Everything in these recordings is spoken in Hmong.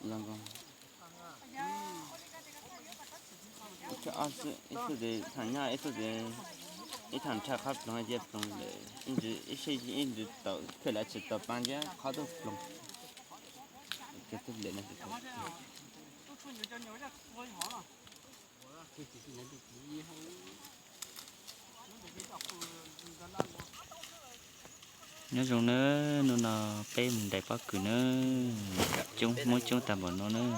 Los nkaus. Ib tug ob xwb, ib tug ces thaum nyob, ib tug ces ib thaum nrhaj qhov ploog cia ploog lawm, ib ntsis ib sij ib ntsis tau thiaj li tsis tau pab cia qhov tug ploog. Cov tug lem no. Nyob zoo nawb, hnub no peb mus ntais pob kws nawb, coob Hmoob coob tag npaum no nawb.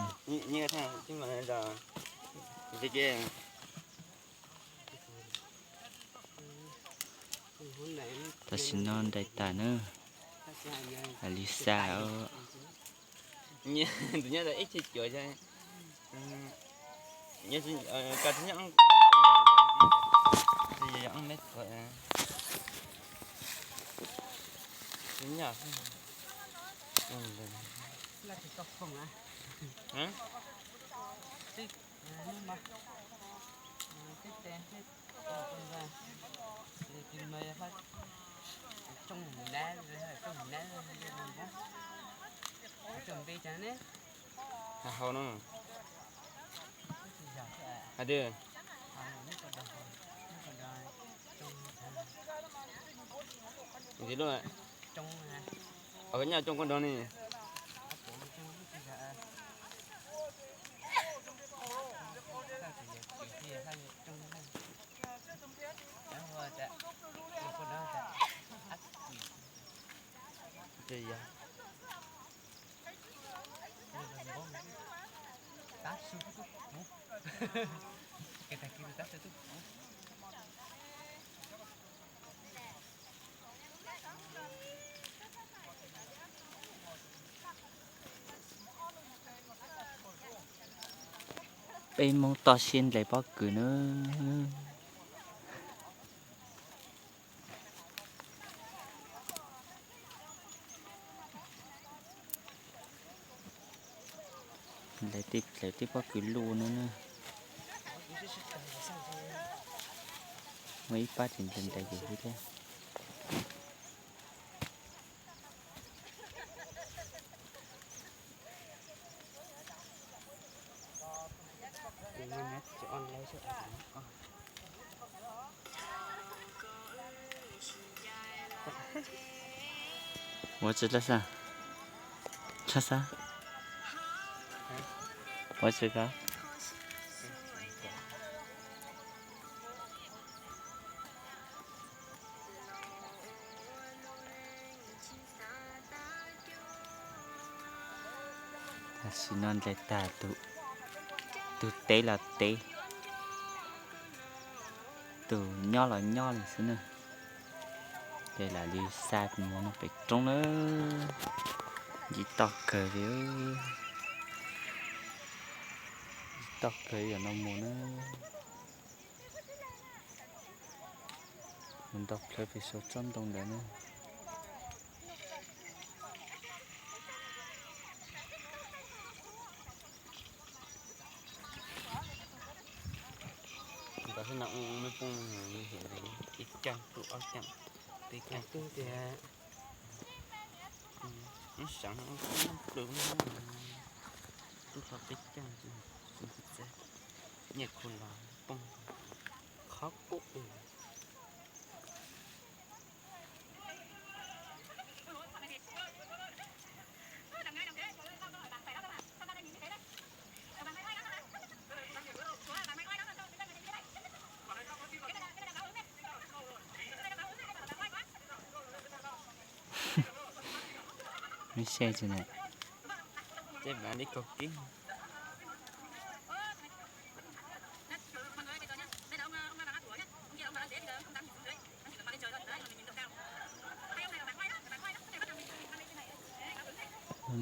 Tam sim no ntais tas nawb, li xa. Tus nyob ib txhij cuav, nyob, koj tsis nyob, tsis yog me tuav, tsis nyob. Hau no. Hais tias, ntxiv lub, os, koj nyob coob koj nrog ni. Peb Hmoob toj siab ntais pob kws nawb. Ntais tej pob kws luj no na. Muaj ib pab tsis ntais ces thiab. Ua tsi laj xab, laj xab, ua tsi ko. Tam sim no ntais tag, tus teb los teb, tus nyob los nyob li xwb na. Ces lam li xa mus no pem roob na. Ntxim toj kawg li, ntxim toj kawg yam no mus na. Mus ntaus plawv pem saum tsob ntoo ntawd na. Ntawd xwb no, me phooj ywg, ib caag tug ob caag, peb caag tug tiag. Ib saav plws, tub tau peb caag, nyiaj khu los poob, qhov qub. Mib seb tsi na. Ces mam li kaum kib.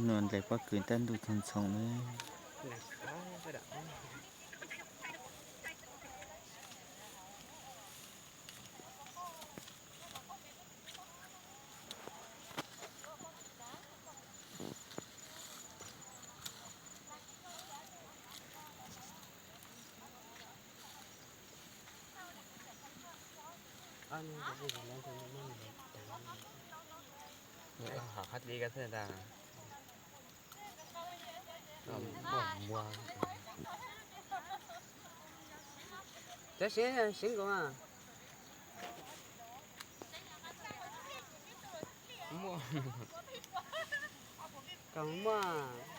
Nua ntais pob kws tab ntuj txoov ntxoo na. Hab li koj xwb ntag. Cov seev, seev nkaus mas. Kom muaj.